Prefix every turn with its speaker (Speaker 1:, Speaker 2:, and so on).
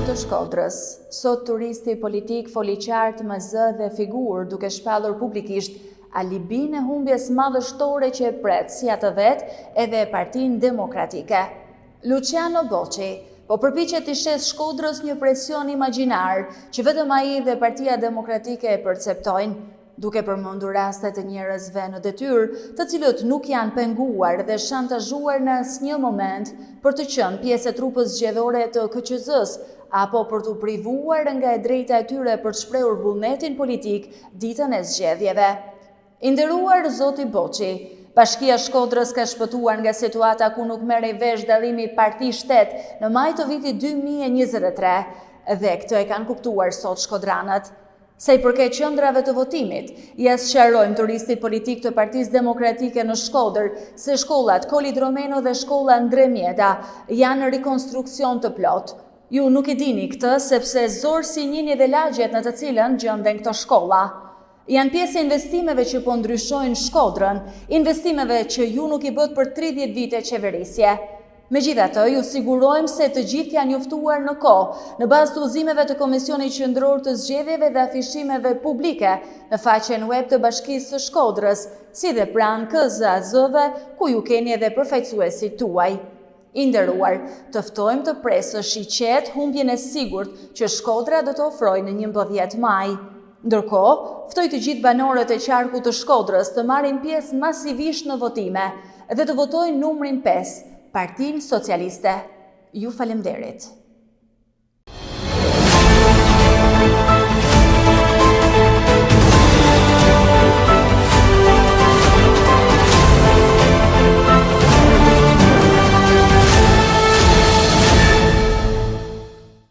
Speaker 1: Banorë të Shkodrës, sot turisti politik foli qartë me zë dhe figurë duke shpallur publikisht alibinë e humbjes madhështore që e pret si atë vetë edhe Partinë Demokratike. Luçiano Boçi po përpiqet t'i shesë Shkodrës një presion imagjinar që vetëm ai dhe Partia Demokratike e perceptojnë, duke përmendur raste të njerëzve në detyrë, të cilët nuk janë penguar dhe shantazhuar në asnjë moment për të qenë pjesë e trupës zgjedhore të KQZ-së, apo për t'u privuar nga e drejta e tyre për të shprehur vullnetin politik ditën e zgjedhjeve. I nderuar zoti Boçi, Bashkia e Shkodrës ka shpëtuar nga situata ku nuk merrej vesh dallimi parti-shtet në maj të vitit 2023 dhe këtë e kanë kuptuar sot shkodranët. Sa i përket qendrave të votimit, ia sqarojmë turistit politik të Partisë Demokratike në Shkodër se shkollat Kol Idromeno dhe shkolla Ndre Mjeda janë në rikonstruksion të plotë. Ju nuk e dini këtë sepse zor s'i njihni dhe lagjet në të cilën gjenden këto shkolla. Janë pjesë e investimeve që po ndryshojnë Shkodrën, investimeve që ju nuk i bëtë për 30 vite qeverisje. Megjithatë, ju sigurojmë se të gjithë janë njoftuar në kohë, në bazë të udhëzimeve të Komisionit Qendror të Zgjedhjeve dhe afishimeve publike në faqen web të Bashkisë së Shkodrës, si dhe pranë KZAZ-ve, ku ju keni edhe përfaqësuesit tuaj. I nderuar, të ftojmë të presësh i qetë humbjen e sigurt që Shkodra do të ofrojë në 11 maj. Ndërkohë, ftoj të gjithë banorët e qarkut të Shkodrës të marrin pjesë masivisht në votime dhe të votojnë numrin 5, Partinë Socialiste. Ju faleminderit.